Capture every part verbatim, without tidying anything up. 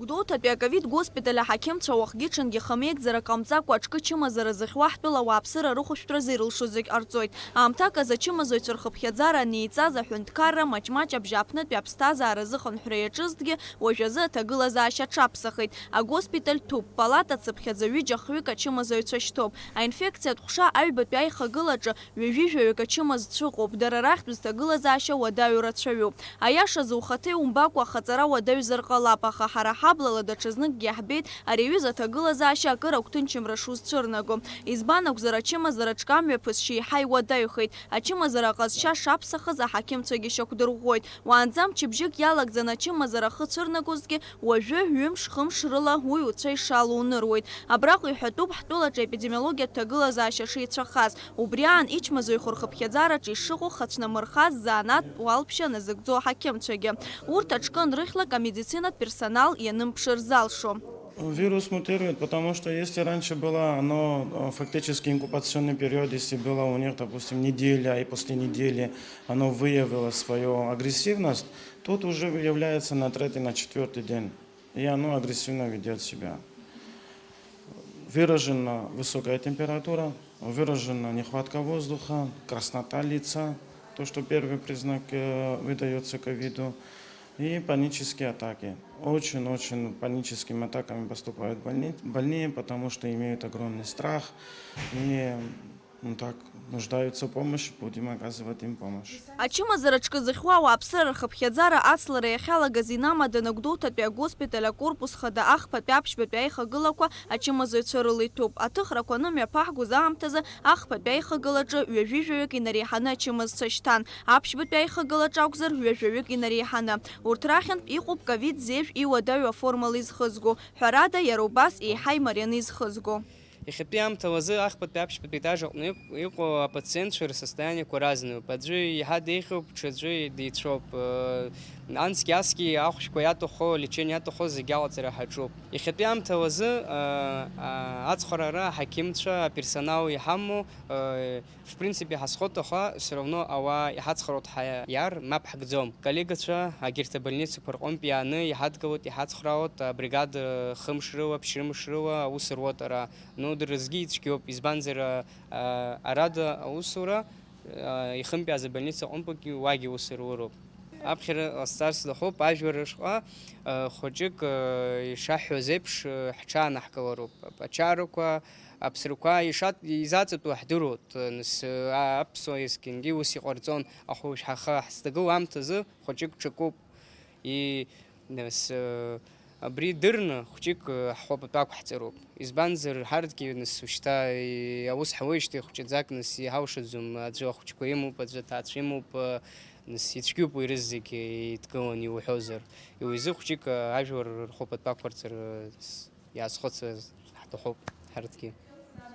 Гәдоуҭатәи аковид госпиталь аҳақьымцәа уахгьы-ҽынгьы хамеигӡара ҟамҵакәа аҿкы чымазара зыхьуа ҳтәыла ауааԥсыра рыхәышәтәра зирылшо зегь ҟарҵоит. Аамҭак азы ачымазаҩцәа рхыԥхьаӡара анеиҵаз аҳәынҭқарра маҷ-маҷ абжьааԥнытәи аԥсҭазаара азыхынҳәра иаҿызҭгьы, уажәазы аҭагылазаашьа аҽаԥсахит. Агоспиталь ҭәуп, палата цыԥхьаӡа ҩыџьа-хҩык ачымазаҩцәа шьҭоуп. Аинфекциатә ҟәша аҩбатәи аихагылаҿы ҩажәи жәаҩык ачымазцәа ыҟоуп, дара рахьтә зҭагылазаашьа уадаҩу рацәаҩуп. Аиашазы, ухаҭа иумбакәа ахаҵара уадаҩзар ҟалап, аха ҳара ҳаблала даҽазныкгьы иаҳбеит ари аҩыза аҭагылазаашьа акыр агәҭынчымра шузцәырнаго. Избан акәзар, ачымазара аҿкы амҩаԥысшьа еиҳа иуадаҩхеит. Ачымазара аҟазшьа шаԥсахыз аҳақьымцәагьы шьақәдырӷәӷәоит. Уаанӡа мчыбжьык иалагӡаны ачымазара ахы цәырнагозҭгьы, уажәы ҩымш-хымш рыла уи уцәа ишалоу уныруеит. Абраҟа иҳәатәуп ҳтәылаҿы епидемиологиатә ҭагылазаашьа шеицәахаз. Убри аан ичмазаҩхо рхыԥхьаӡараҿы ишыҟоу хацәнамырхаз, занааҭтә уалԥшьа назыгӡо аҳақьымцәагьы. Урҭ аҿкы анрыхьлак, амедицинатә персонал ианымԥшыр залшо. Вирус мутирует, потому что если раньше было оно, э, фактически инкубационный период, если было у них, допустим, неделя, и после недели оно выявило свою агрессивность, тут уже выявляется на третий, на четвёртый день, и оно агрессивно ведёт себя. Выражена высокая температура, выражена нехватка воздуха, краснота лица, то, что первый признак, э, выдаётся ковиду, и панические атаки. Очень-очень паническими атаками поступают больни-, больные, потому что имеют огромный страх и, ну, так, нуждаются в помощи, будем оказывать им помощь. Ачымазара аҿкы зыхьуа ауааԥсыра рхыԥхьаӡара ацлара иахьалагаз инамаданы Гәдоуҭатәи агоспиталь акорпус хада ахԥатәи аԥшьбатәи аихагылақәа ачымазаҩцәа рыла иҭәуп. Аҭыхрақәа анымҩаԥаҳгоз аамҭазы ахԥатәи аихагылаҿы ҩажәи жәаҩык инареиҳаны ачымазцәа шьҭан, аԥшьбатәи аихагылаҿы акәзар ҩажәаҩык инареиҳаны. Урҭ рахьынтә иҟоуп ковид зежә иуадаҩу аформала изхызго. Ҳәарада, иара убас еиҳа имарианы изхызго. Иахьатәи аамҭала азы ахԥатәи аԥшьбатәи етаж аҟны иҟ-, иҟоу апациентцәа рсостониақәа разныҩуп. Аӡәы еиҳа деиӷьуп, ҽаӡәы деицәоуп. Э, анцәгьы-асгьы ахәшәқәа иаҭаху, лечение иаҭаху зегьы алаҵара ҳаҿуп. Иахьатәи аамҭала азы, э, а, ацхыраара аҳақьымцәа, аперсонал иҳамоу, э, в принципе, ҳазхоит, аха все равно ауаа иҳацхраауеит ҳәа иар мап ҳкӡом. Коллегацәа, агьырҭ абольницақәа рҟынтә иааны иҳадгылоит, иҳацхраауеит, абригада хымш рыла, ԥшьрымш рыла аус руеит ара. Ну, дара рзгьы ицәгьоуп, избанзар, а, а, арада аусура, а, ихынтәааз абольница аҟынтәгьы уагьы аус руроуп. Аԥхьара ҟасҵар сҭахуп, ажәлар рышҟа, а, хәыҷык, а, ишаҳҳәоз еиԥш, а, ҳҽаанаҳкылароуп. Аԥачарақәа, аԥсрақәа ишат-, изаҵатәу ҳдыруеит, нас, а, аԥсуа есқьынгьы ус иҟарҵон, аха уажә ҳаха ҳзҭагылоу аамҭазы хәыҷык ҽакуп. И, нас, э, абри дырны хәҷык, э, ҳхәапатәы ақәҳҵароуп. Избанзар, ҳарҭгьы, нас, ушьҭа, и, аус ҳауеижьҭеи хәҷаӡак, нас, иҳалшаӡом, аӡәы ахәҷқәа имоуп, аӡәы аҭаацәа имоуп, э, нас, ицәгьоуп уи рызегь еидгыланы иуҳәозар. Уи изы хәҷык, э, ажәлар рхәапатәы ақәырҵар, э, с-, иаазхәыцыз ҳҭахуп ҳарҭгьы.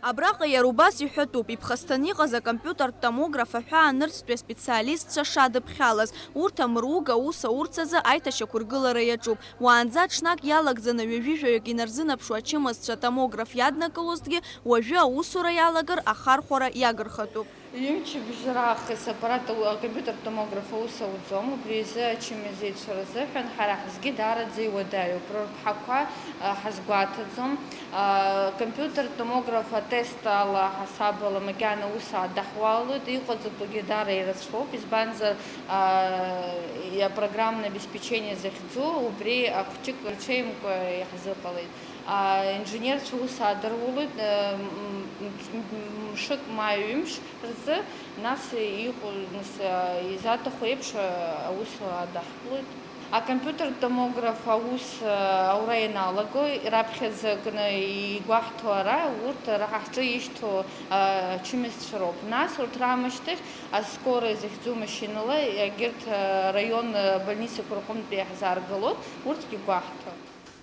Абраҟа иара убас иҳәатәуп, иԥхасҭаны иҟаз акомпиутертә томограф аҳәаа нырцәтәи аспециалистцәа шадыԥхьалаз. Урҭ амыруга аус аурц азы аиҭашьақәыргылара иаҿуп. Уаанӡа ҽнак иалагӡаны ҩажәи жәаҩык инарзынаԥшуа ачымазцәа атомограф иаднакылозҭгьы, уажәы аусура иалагар ахархәара иагырхатәуп. Ҩымчыбжь раахыс аппарат, акомпиутертә томограф аус ауӡом, убри азы ачымазаҩцәа рзыҳәан ҳара ҳзгьы даараӡа иуадаҩуп, рырԥҳақәа, а, ҳазгәаҭаӡом. А, компьютер томограф атест ала, ҳасаб ала макьана аус аадаҳуалоит, иҟаҵатәугьы даара ирацәоуп, избанзар, а, иа-, программное обеспечение захьӡу, убри ахәҷык рҽеимкәа иаҳзыҟалеит. А, инженерцәа ус аадырулоит, э, м-, м-, м-, мшык ма ҩымш рзы, нас иҟоу, нас, а, изаҭаху еиԥш, а, аус адаҳкылоит. Акомпиутертә томограф аус, а, аура ианалаго, раԥхьаӡа кны игәаҳҭо ара, урҭ ара ҳҿы ишьҭоу, а, ачымазцәа роуп. Нас урҭ раамышьҭахь аскорая захьӡу машьынала егьырҭ, а, раион, а, больницақәа рҟынтә иаҳзааргалоит, урҭгьы гәаҳҭо.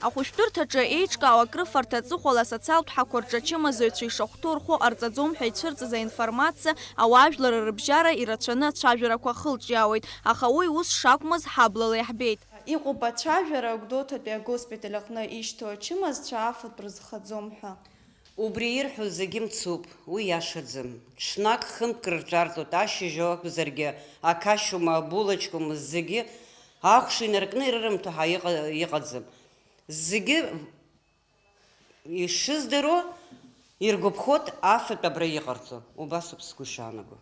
Ахәышәтәырҭаҿы еиҿкаау акрыфарҭа аҵыхәала асоциалтә ҳақәа рҿы ачымазаҩцәа ишахәҭоу рхәы ҟарҵаӡом ҳәа ицәырҵыз аинформациа ауаажәлар рыбжьара ирацәаны ацәажәарақәа ахылҿиаауеит, аха уи ус шакәмыз ҳаблала иаҳбеит. Иҟоуп ацәажәара Гәдоуҭатәи агоспиталь аҟны ишьҭоу ачымазцәа афатә рызхаӡом ҳәа. Убри ирҳәо зегьы мцуп, уи иашаӡам. Ҽнак, хынтәк рырҿарҵоит, ашьыжь акәзаргьы, ақашьума, абулочкума, зегьы ахәша инаркны ирырымҭо ҳәа иҟа-, иҟаӡам. Зегьы ишыздыруа иргәаԥхоит афатә абра иҟарҵо, убасоуп сгәы шаанаго.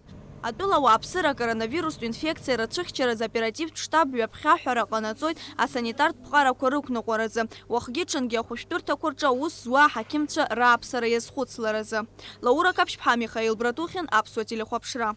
Атәыла ауааԥсыра акоронавирустә инфекциа рацәыхьчаразы аоперативтә штаб ҩаԥхьа аҳәара ҟанаҵоит асанитартә ԥҟарақәа рықәныҟәаразы, уахгьы-ҽынгьы ахәышәтәырҭақәа рҿы аус зуа аҳақьымцәа рааԥсара иазхәыцларазы. Лаура Қаԥшьԥҳа, Михаил Братухин, Аԥсуа телехәаԥшра.